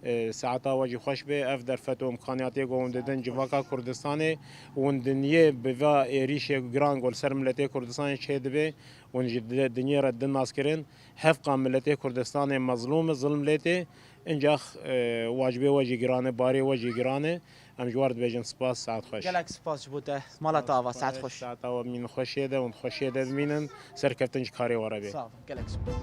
E, saeta we jî xweş be. Ev derfet û imkaniyatê ku hûn didin civaka Kurdistanê, hûn dinyê bi va êrîşê giran ku li ser miletê Kurdistanê çêdibe, hûn ji di-, dinyê re din naskirin. Hevqa miletê Kurdistanê mezlûm e, zilm lê tê. Incax, e, wacibê we jî giran e, barê we jî giran e. Em ji we re dibêjin spas, saet xweş. Gelek spas ji bo te. Mala te ava, saet xweş. Saeta we mîn xweşiyê de, hûn xweşiyê de bimînin. Serkeftin ji karê we re bê. Sağ ol. Gelek spas.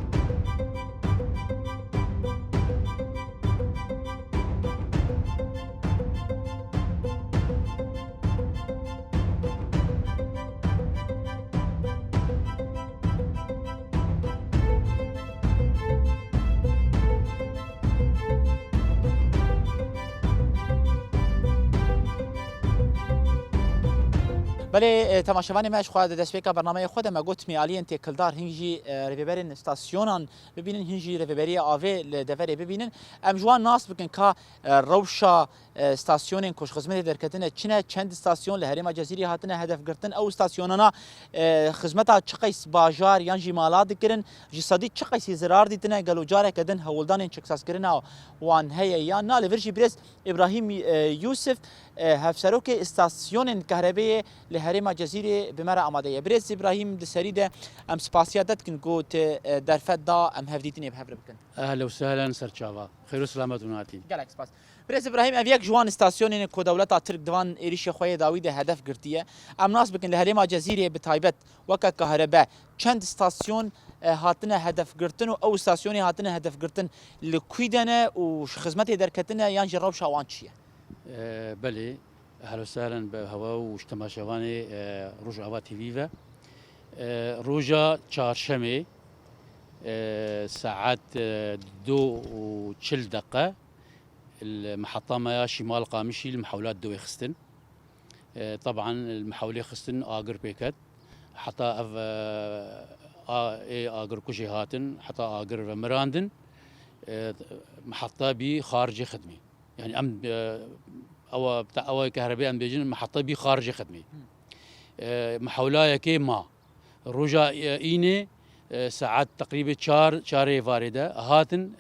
Belê, e, temaşevanê me, ji xwe di destpêka bernameyê xwe de me got, me aliyên têkildar hîn jî, e, rêveberên stasyonan bibînin, hîn jî rêveberiya avê li deverê bibînin. Em ji wan nas bikin ka, e, rewşa, e, stasyonên ku ji xizmetê derketine çi ne, çend stasyon li herêma Cezîrê hatine hedefgirtin, ew stasyonana, e, xizmeta çi qeys bajar yan jî mala dikirin, ji sedî çi qeysî zirar dîtine, gelo careke din hewldanên çeksazkirina wan heye yan na? Li vir jî birêz Îbrahîm, e, Yûsif, e, hevserokê îstasyonên kehrebeyê li herêma Cezîrê bi me re amade ye. Birêz Îbrahîm, di serî de em spasiya te dikin ku tu, e, derfet da em hevdîtinê bi hev re bikin. Ehlen û sehlen, serçava. Xêr û selamet hûn hatîn. Gelek spas. Birêz Îbrahîm, ev yek ji wan îstasyonên ku dewleta Tirk di van êrişê xwe yê dawî de hedef girtiye. Em nas bikin li herêma Cezîrê bi taybet weke kahrebe çend îstasyon, e, hatine hedef girtin û ew îstasyonê hatine hedef girtin li kûî de ne û ji xizmetê derketine yan jî rewşa wan çi ye? E, belê, ehlen û sehlen bi hewe û ji temaşevanê, e, Rojava T V ve. E, roja çarşemê, e, saet, e, du û çil deqe li meheta me ya Şîmal Qamişlî li mehewla dewê xistin. E, teban li mehewlê xistin agir pê ket. Heta ev, e, a, ê agirkujê hatin, heta agir ve mirandin. E, meheta bî xaricê xidmê. Yani em, e, ewa, ta ewa kehrebê em bêjin, meheta bî xaricê xidmê. E, mehewla yekê ma. Roja, e, înê, e, saet teqrîbê çar, çarê varê de hatin,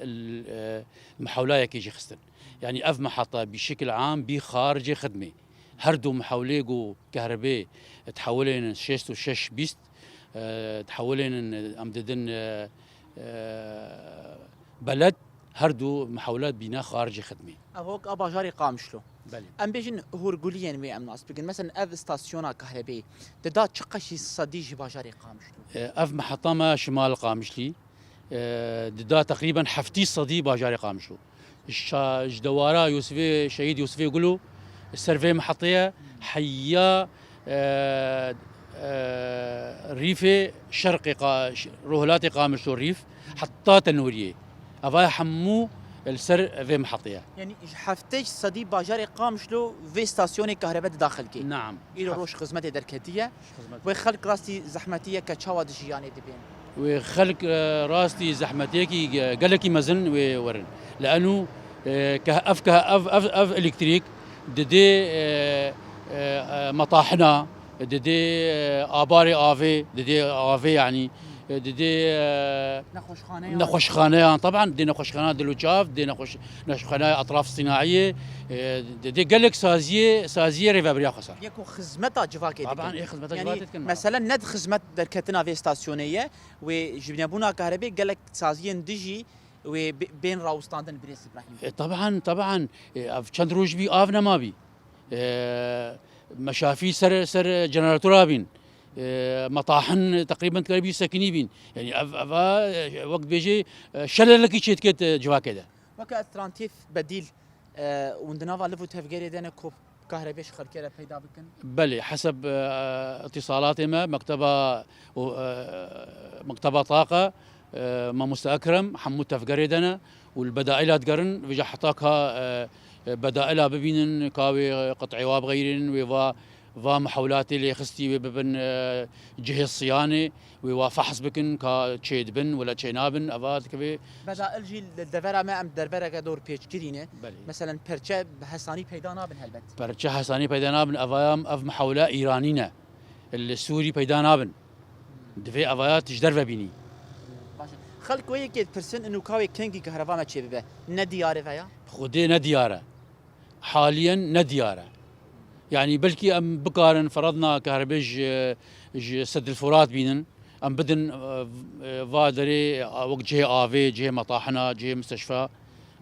e, mehewla yekê jî xistin. Yani ev meheta bî şekil am bî xaricê xidmê. Her du mehewlê ku kehrebê dihewilênin şêst û şeş bîst, e, dihewilênin, e, em didin, e, e, beled, her du mehewle bîne xaricê xidmê. Ev wek a bajarê Qamişlo. Belê. Em bêjin hûrguliyên wê em nas bikin. Mesela ev stasyona kahrebe dida çi qeşî sedî ji bajarê Qamişlo? E, ev meheta me Şimal Qamişlî, e, dida teqrîben heftî sedî bajarê Qamişlo. Şa-, ji dewara Yûsifê, Şehîd Yûsifê Gulo ser vê mehetê ye, heya, e, e, rîfê şerqê Qa-, ş-, rohilatê Qamişlo rîf, heta Tenûriyê. Eva hemû li ser vê mehetê ye. Yani ji heftê sedî bajarê Qamişlo vê stasyonê kahrebe dida xelkê. Naam. Îro roj xizmetê derketiye. Xizmet. Wê xelk rastî zehmetî ye ke çawa di jiyanê dibên? Wê xelk, e, rastî zehmetiyekî ge-, gelekî mezin wê werin. Li enû, e, ke-, ev, ke-, ev, ev, ev elektrîk didê, e, e, e, metahina, didê, e, abarê avê, didê avê, yanî, e, didê, e, nexweşxaneyan. Nexweşxaneyan, teban, didê nexweşxaneya dil û çav, didê nexweş-, nexweşxaneya etraf sînaiyê, e, didê gelek saziyê, saziyê rêveberiya xwe ser. Yeko xizmeta civakê dikin. Taban, ê xizmeta civakê dikin. Yanî, mesela ne di xizmet derketina vê stasyonê ye, wê ji nebûna kahrebê gelek saziyên dijî wê bê-, bên rawistandin, birêz Îbrahîm. E, teban, teban, e, ev çend roj bî av nemabî. E, meşafî ser, ser jeneratora bîn. E, metahin teqrîben dikaribî sekinî bîn. Yanî ev, eva, e, wek dibêjê, e, şelelekî çêdiket, e, civakê de. Weke alternatîf bedîl, e, hûn di nava liv û tevgerê de ne ku kahrebê ji xelkê re peyda bikin? Belê, heseb, e, îtîsalatê me, mekteba û, e, mekteba taqa, e, mamoste Ekrem, hemû tevgerê de ne û li bedaîla digerin, vêca heta ka, e, e, bedaîla bibînin, ka wê qit'ê wa bixeyrînin, wê va, va mehewlatê lê xistî wê bibin, e, cihê siyanê, wê wa fehs bikin, ka çê dibin, wela çê nabin, eva dikeve. Bedaîl jî li devera me em derbereke dor pêçkirî ne. Belê. Meselen perçe bi hesanî peyda nabin helbet. Perçe hesanî peyda nabin, eva ya ev mehewla Îranî ne. Li Sûrî peyda nabin. Divê evaya tu ji derve bînî. Baş e. Xelk wê yekê dipirsin, inu ka wê kengî kahreva me çêbibe? Ne diyar e veya? Xwedê ne diyar e. Haliyen ne diyar e. Yanî belkî em bikarin feradna kahrebê ji, ji Sedil Furat bînin. Em bidin, e, e, va derê, e, wek cihê avê, cihê metahina, cihê misteşfa.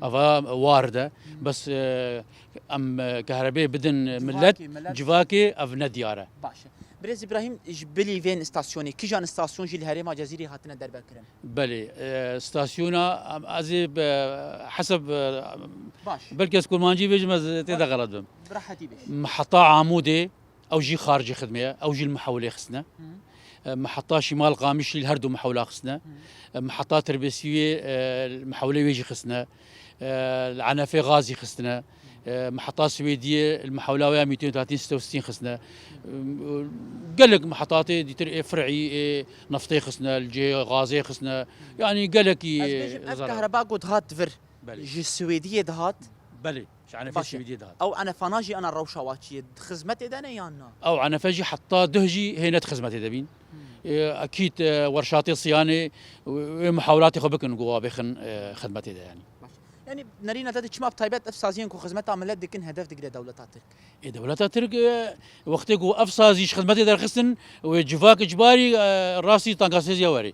Eva war de. Bes, e, em, e, kahrebê bidin, e, Civakê, millet, millet. Civakê ev ne diyar e. Baş e. Birêz Îbrahîm, ji bilî vên stasyonê, kîjan stasyon jî li herêma Cezîrê hatine derbekirin? Belê, e, stasyona, em, ez ê bi heseb, e, Baş. Belkî ez kurmancî bêjim, ez tê de xelet bim. Bi rehetî bêj. Meheta Amûdê, ew jî xaricê xidmê ye, ew jî li mehewlê xistine. Hı. E, meheta Şîmal Qamişlî li her du mehewla xistine. Hı. E, meheta Tirbêsî wê, e, li mehewlê wê jî xistine. E, li Enefê Gazî xistine. E, miheta Swêdiyê, li mihewla wê ya mîtên hatîn sî û sî xistine. E, gelek mihetatê dîtir ê fir'î, ê neftê xistine, li cihê gazê xistine. Yanî gelekî, Ez bêjim, ev e, zarar. Kahreba ku dihat vir Belê. Ji Swêdiyê dihat? Belê, ji enefê Baş e. Swêdiyê dihat. Ew enefana jî ana rewşa wa çi ye? Di xizmetê de ne yan na? Ew enefe jî heta duh jî hê ne di xizmetê de bîn. Hmm. E, ekîd, e, werşatê Siyanê, e, wê muhawilatê xwe bikin ku wa bêxin, e, xizmetê de yanî. Baş. Yanî nerîna te de çima bi taybet ev saziyên ku xizmeta milet dikin hedef digire dewleta Tirk? Ê, dewleta Tirk, e, wextê ku ev sazî ji xizmetê derxistin, wê civak icbarî, e, rastî tankasêziya werê.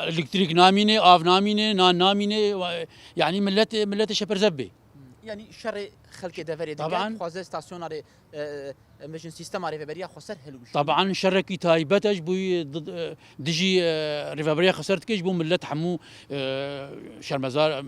Elektrîk namîne, av namîne, nan namîne, wa-, yanî millet, milletê şeperzev bê. Yanî şerê xelkê deverê dike, Taban. Dixwaze stasyona rê, e, e, em bêjin sîstema rêveberiya xweser hilwişîne. Taban şerekî taybet e ji bo, e, dijî, e, rêveberiya xweser dike, ji bo millet hemû, e, şermezar, e,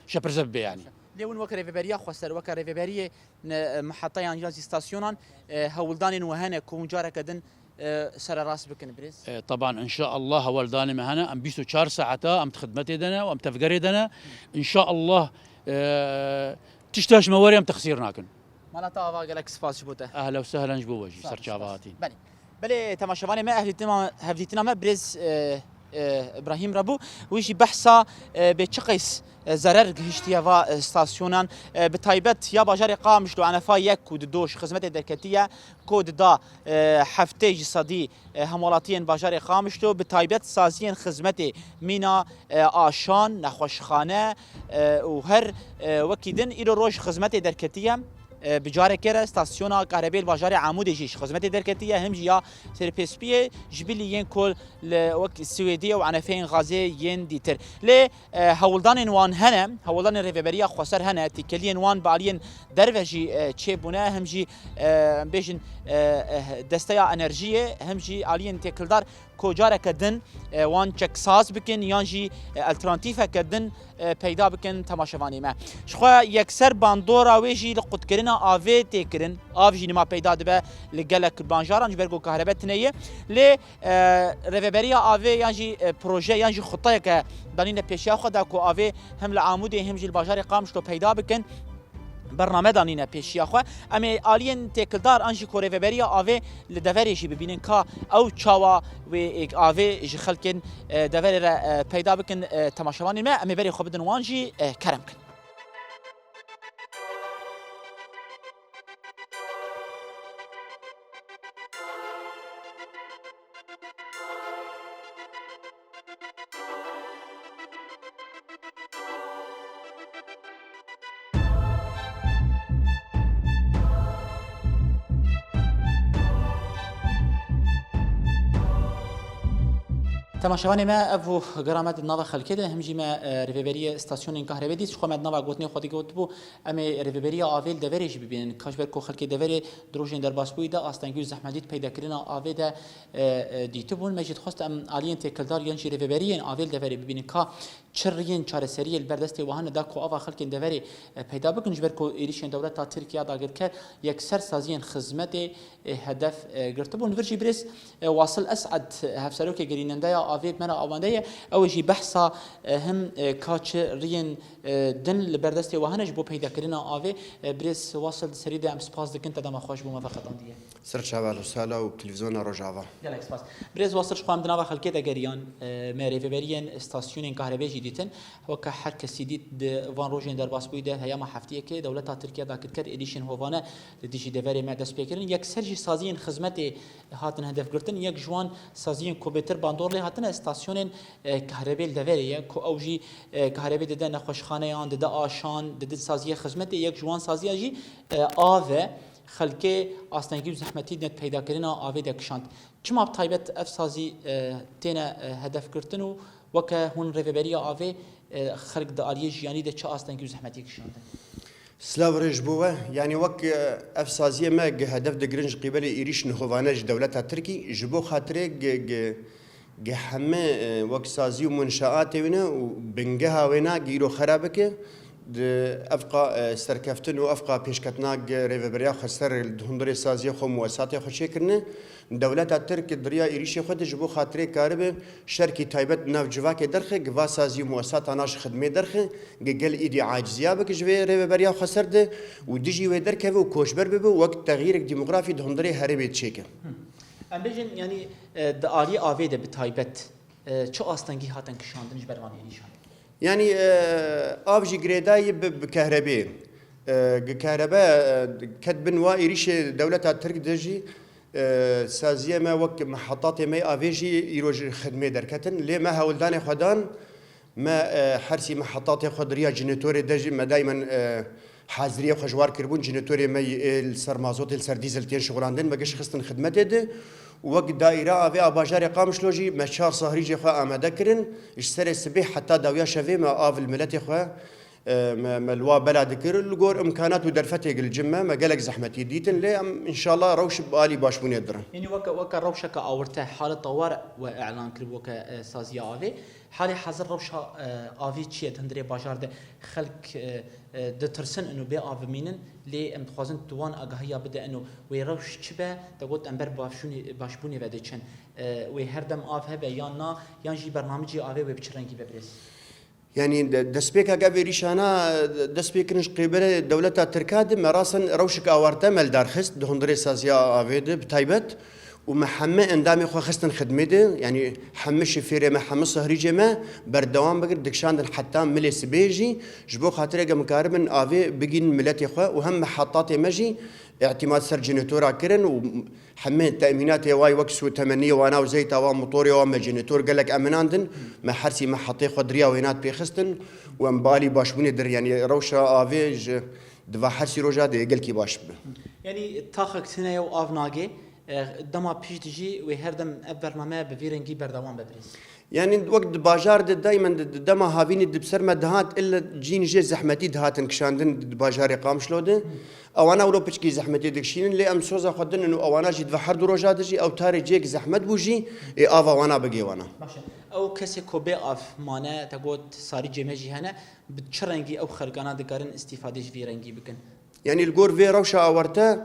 şeperzev bê yanî. Lê hûn weke rêveberiya xweser, weke rêveberiyê ne, e, miheta yan ya jî stasyonan, e, hewldanên we hene ku hûn careke din, e, sererast bikin birêz? E, taban, înşaallah hewldanê me hene. Em bîst û çar saeta em di xidmetê de ne û em tevgerê de ne. Înşaallah, e, tişta ji me were em texsîr nakin. Mala te ava, gelek spas ji bo te. Ehlen û sehlen ji bo we jî, Spas, serçava spas. Hatî. Belê. Belê, temaşevanê me, ev dîtina, hevdîtina me birêz, e, e, Îbrahîm re bû. Wî jî behsa, e, bê çi qeys, e, zerer gihiştiye va, e, stasyonan. E, bi taybet ya bajarê Qamişlo enefa yek ku di do ji xizmetê derketiye, ku dida, e, heftê ji sedî, e, hemwelatiyên bajarê Qamişlo, bi taybet saziyên xizmetê mîna, e, aşan, nexweşxane, e, û her, e, wekî din îro roj xizmetê derketiye. E, bi carekê re stasyona kahrebê li bajarê Amûdê jî ji xizmetê derketiye, him jî ya Serpêspiyê ji bilî yên ku li wek Swêdiyê û enefeyên gazê yên dîtir. Lê, e, hewldanên wan hene, hewldanên rêveberiya xweser hene, têkeliyên wan bi aliyên derve jî, e, çêbûne, him jî, e, em bêjin, e, e, desteya enerjiyê, him jî aliyên têkildar ku careke din, e, wan çeksaz bikin yan jî, e, alternatîfeke din, e, peyda bikin temaşevanê me. Ji xwe yekser bandora wê jî li qutkirina avê tê kirin. Av jî nima peyda dibe li gelek bajaran ji ber ku kahrebe tune ye. Lê, e, rêveberiya avê yan jî, e, proje yan jî xuteyeke danîne pêşiya xwe da ku avê him li Amûdê him jî li bajarê Qamişlo peyda bikin. Bername danîne pêşiya xwe. Em ê aliyên têkildar an jî ku rêveberiya avê li deverê jî bibînin ka ew çawa wê êk avê ji xelkên, e, deverê re, e, peyda bikin, e, temaşevanên me. Em ê berê xwe bidin wan jî, e, kerem kin. Temaşevanê me, ev û gera me di nava xelkê de, him jî me, e, rêveberiyê stasyonên kahrebê dît, ji xwe me di nava gotinê xwe de gotibû, em ê rêveberiya avê li deverê jî bibînin. Ka ji ber ku xelkê deverê di rojên derbasbûyî de astengî û zehmetî di peydakirinê avê de, e, e, dîtibûn. Me jî dixwest em aliyên têkildar yan jî rêveberiyên avê li deverê bibînin ka çi riyên çareseriyê li ber destê wan hene da ku ava xelkên deverê, e, peyda bikin, ji ber ku êrîşên dewleta Tirkiye dagirker yekser saziyên xizmetê, e, hedef, e, girtibûn. Li vir jî birêz, e, Wasil Esed, hevserokê gerînendeya avê bi me re avande ye. Ew ê jî behsa, e, him, e, ka çi riyên, e, din li ber destê wan hene ji bo peydakirina avê. E, birêz Wasil, di serî de em spas dikin te dema xwe ji bo me veqetandiye. Serçava Rûsala û Televîzyona Rojava. Gelek spas. Birêz Wasil, ji xwe em di nava xelkê de geriyan, e, me rêveberiyên stasyonên kahrebê jî dîtin. Weke her kesî dît di van rojên derbasbûyî de heyama heftiyekê dewleta Tirkiye dagirker êrîşên hovane li dijî deverê me dest pê kirin. Yekser jî saziyên xizmetê hatin hedefgirtin. Yek ji wan saziyên ku bêtir bandor lê hatine stasyonên, e, kahrebê li deverê ye ku ew jî, e, kahrebê dide nexweşxaneyan, dide aşan, dide saziyê xizmetê. Yek ji wan saziya jî, e, av e. Xelkê astengî û zehmetî di peydakirina avê de kişand. Çima bi taybet ev sazî, e, têne, e, hedefgirtin û weke hûn rêveberiya avê, e, xelk di aliyê jiyanî de çi astengî û zehmetî kişandin? Silav rêj bo we. Yanî wek, e, ev saziyê me gi hedef digirin ji qîbelê êrîşên hovane ji dewleta Tirkî, ji bo xatirê gi, gi, gi heme, e, wek sazî û munşaatê wî ne û bingeha wê ne gi îro xera bike, Di evqa, e, serkeftin û evqa pêşketina g-, rêveberiya xweser di hundirê saziya xwe û muesatê xwe çêkirine, dewleta Tirk di riya êrîşê xwe de ji bo xatirê karibe şerkî taybet nav civakê derxe, gi va sazî û muesatana ji xidmê derxe, gi gel îdî aciziya bike ji vê rêveberiya xweser de û dijî wê derkeve û koçber bibe û wek texyîrek demografî di hundirê herêmê çêke. Em bêjin, yanî, e, di aliyê avê de bi taybet, e, çi astengî hatin kişandin ji ber van êrîşan? Yanî, e, av jî girêdayî bi, bi kehrebê. E, gi kehrebe, e, ket bin wa êrîşê dewleta Tirk de jî, e, saziyê me wek mehetatê me avê jî îro ji xidmê derketin. Lê me hewldanê xwe dan, me, e, hersî mehetatê xwe di riya jenetorê de jî me daymen, e, haziriyê xwe ji war kiribûn. Jenetorê me yê ê li ser mazotê, li ser dîzel tên şixulandin, me giş xistin xidmetê de. Wek daîra avê a bajarê Qamişlo jî me çar sahrîcê xwe amade kirin. Ji serê sibê heta dawiya şevê me av li miletê xwe, e, me, me li wa bela dikir. Li gor imkanat û derfetê li cem me, me gelek zehmetî dîtin. Lê em înşallah rewş bi alî başbûnê dirin. Yanî weke, weke rewşeke awirte, halet tewar we îlan kiribû weke, e, saziya avê. Halê hazir rewşa, e, avê çi ye di hundirê bajar de? Xelk, e, e, ditirsin ino bê av bimînin, lê em dixwazin tu wan agahiya bide ino wê rewş çi be, te got em ber başûnê-, başbûnê ve diçin. E, wê her dem av hebe yan na, yan jî bernamicê avê wê bi çi rengî be birêz? Yanî de-, destpêkek ev êrîşana, e, dest pê kirin ji qêbelê dewleta Tirka de, me rasin rewşek awarte me li dar xist, di hundirê saziya avê de bi taybet. Û me hemî endamê xwe xistin xidmê de, yanî hemî şifêrê me, hemî sahrîcê me berdewam bikir, dikişandin heta milê sibê jî, ji bo xatirê ge em karibin avê bigînin miletê xwe û hem mehetatê me jî îtîmat ser jenetora kirin û hemî temînatê wayî wek sûtemeniyê wana û zeyta wa, motorê wa me jenetor gelek eminandin, me hersî mehetê xwe di riya wênat pêxistin û em bi alî başbûnê dir, yanî rewşa avê ji di va hersî roja de gelkî baş bibe. Yanî taxek tune ye û av nagê. E, dema pişt jî wê her dem ev bername bi vî rengî berdewam be birêz? Yanî wek di bajar de daymen di, di dema havînî di ser me dihat, ille cîn jê zehmetî dihatin kişandin di bajarê Qamişlo de. Ewana wilo piçkî zehmetî dikişînin, lê em soza xwe dinin û ewana jî di her du roja de jî ew tarê cêk zehmet bû jî ê ava wana bigê wana. Baş e. Ew kesê ku bê av mane, te got sarîcê me jî hene, bi çi rengî ew xelkana dikarin îstîfadê ji vî rengî bikin? Yanî li gor vê rewşa awarte,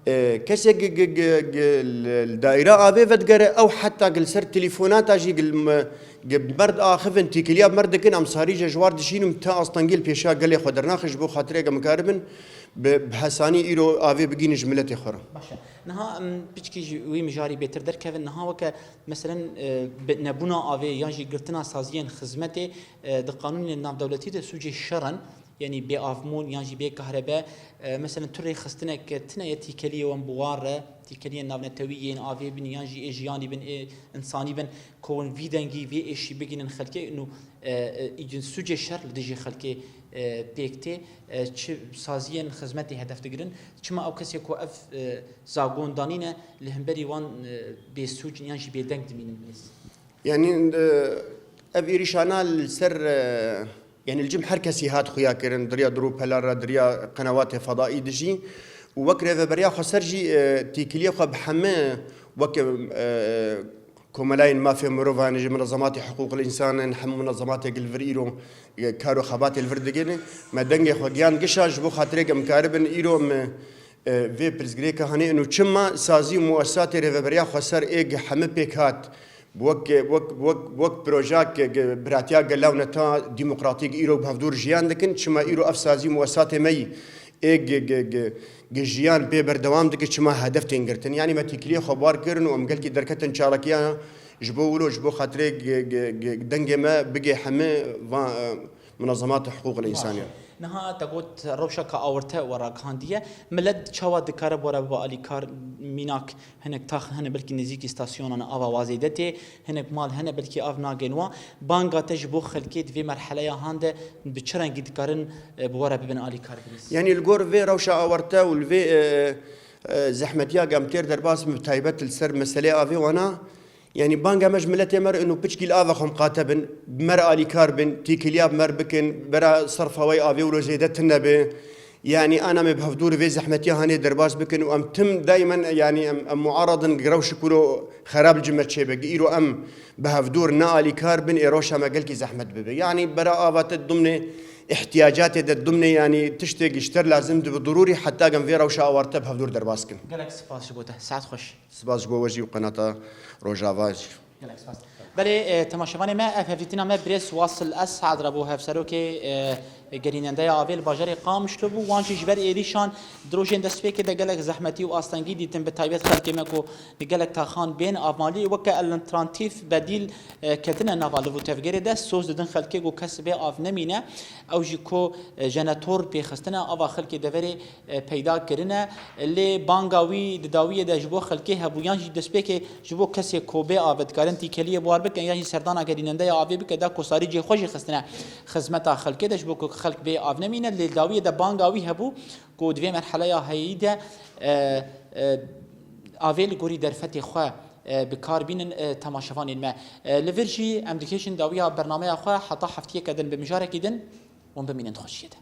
e, kesek gi, gi, gi, gi, li, li daîra avê vedigere, ew heta gi li ser telefonata jî gi li me, gi mer diaxivin, têkiliya bi mer dikin, em sarî jê ji war dişînin, te astengî li pêşiya gelê xwe dernaxin, ji bo xatirê ge em karibin bi, bi hesanî îro avê bigînin ji miletê xwe re. Baş e. Niha em piçkî ji wî mijarî bêtir derkevin. Niha weke, meselen, e, bi nebûna avê yan jî girtina saziyên xizmetê, e, di qanûnên navdewletî de sûcê şer in. Yanî bê avbûn yan jî bê kahrebe, e, meselen tu rêxistinek tune ye têkeliyê wan bi wan re, têkeliyên navnetewî yên avê bin yan jî ê jiyanî bin, ê însanî bin, ku hûn vî dengî, vî êşî bigînin xelkê, û, e, e, îcin sûcê şer li dijî xelkê, e, pêk tê, e, çi saziyên xizmetê hedef digirin, çima ew kesê ku ev, e, zagon danîne li hemberî wan, e, bêsûc yan jî bêdeng dimînin birêz? Yanî, e, ev êrîşana li ser, e, yanî li cem her kesî hat xuya kirin, di riya dir û pelar re, di riya qenewatê fedaî de jî û wek rêveberiya xweser jî, e, têkiliyê xwe bi hemî wek, e, komelayên mafê mirovan jî, minezematê hiqûqil însanin, hemû minezematê li vir îro, e, kar û xebatê li vir digihînin. Me dengê xwe giyan gişa ji bo xatirê ge em karibin îro em, e, vê pirsgirêka hanê û çima sazî û muesatê rêveberiya xweser ê ge hemî pêk hat, Wek, wek, wek, wek projeyek biratiya gela û neta demokratîk îro bi hevdûr jiyan dikin. Çima îro ev sazî muesatê me yî ê gi, gi, gi, gi jiyan pê berdewam dike, çima hedef tên girtin? Yanî me têkiliyê xwe bar kirin û em gelkî derketin çalakiya ji bo wilo, ji bo xatirê gi, gi, gi dengê me bigê hemî van, e, Munezemata hiqûqil însanî. Baş e. Niha te got rewşeke awirte we ragihandiye. Milet çawa dikare bi we re bibe alîkar? Mînak, hinek tax hene belkî nêzîkî stasyonan ava wa zêde tê, hinek mal hene belkî av nagên wa. Banga te ji bo xelkê di vê merheleya han de bi çi rengî dikarin, e, bi we re bibin alîkar birêz? Yanî li gor vê rewşa awirte û li vê, e, e, zehmetiya ge em têr derbas bin, bi taybet li ser meselê avê wana, Yanî banga me ji miletê me re ino piçkî li ava xwe miqate bin, bi me re alîkar bin, têkiliya bi me re bikin, bera serfa wê avê wilo zêde tune be. Yanî ana me bi hevdûr vê zehmetiya hanê derbas bikin û em tim daymen, yanî em, em muaradin gi rewşik wilo xerab li cem me çêbe. Gi îro em bi hevdûr ne alîkar bin, ê rewşa me gelkî zehmet bibe. Yanî bera ava te dimnê ihtiyacatê de dimnê, yanî tiştê giştir lazim dibe, durûrî heta gem vê rewşa awarte bi hevdûr derbas kin. Gelek spas ji bo te. Saet xweş. Spas ji bo we jî û qenata Rojava jî. Gelek spas. Belê, e, temaşevanê me, ev hevdîtina me birêz Wasil Esad re bû, hevserokê, e, gerînendeya avê li bajarê Qamişlo bû. Wan jî ji ber êrîşan di rojên destpêkê de gelek zehmetî û astengî dîtin, bi taybet xelkê me ku di gelek taxan bên avmalî weke alternatîf, bedîl, e, ketine nava liv û tevgerê de, soz didin xelkê ku kes bê av nemîne. Ew jî ku, e, jenetor pêxistine, ava xelkê deverê, e, peyda kirine. Lê banga wî di dawiyê de ji bo xelkê hebû, yan jî destpêkê ji bo kesê ku bê av e, dikarin tîkeliyê bi war bikin, yan jî serdana gerînendeya avê bike, da ku sarî cê xwe jî xistine xizmeta xelkê de, ji bo ku xelk bê av nemîne. Lê dawiyê de banga wî hebû ku di vê merheleya heyî de, e, e, avê li gorî derfetê xwe, e, bi kar bînin, e, temaşevanên me. E, li vir jî em dikêşin dawiya bernameya xwe heta heftiyeke din bi mijarekî din hûn bimînin di xweşiyê de.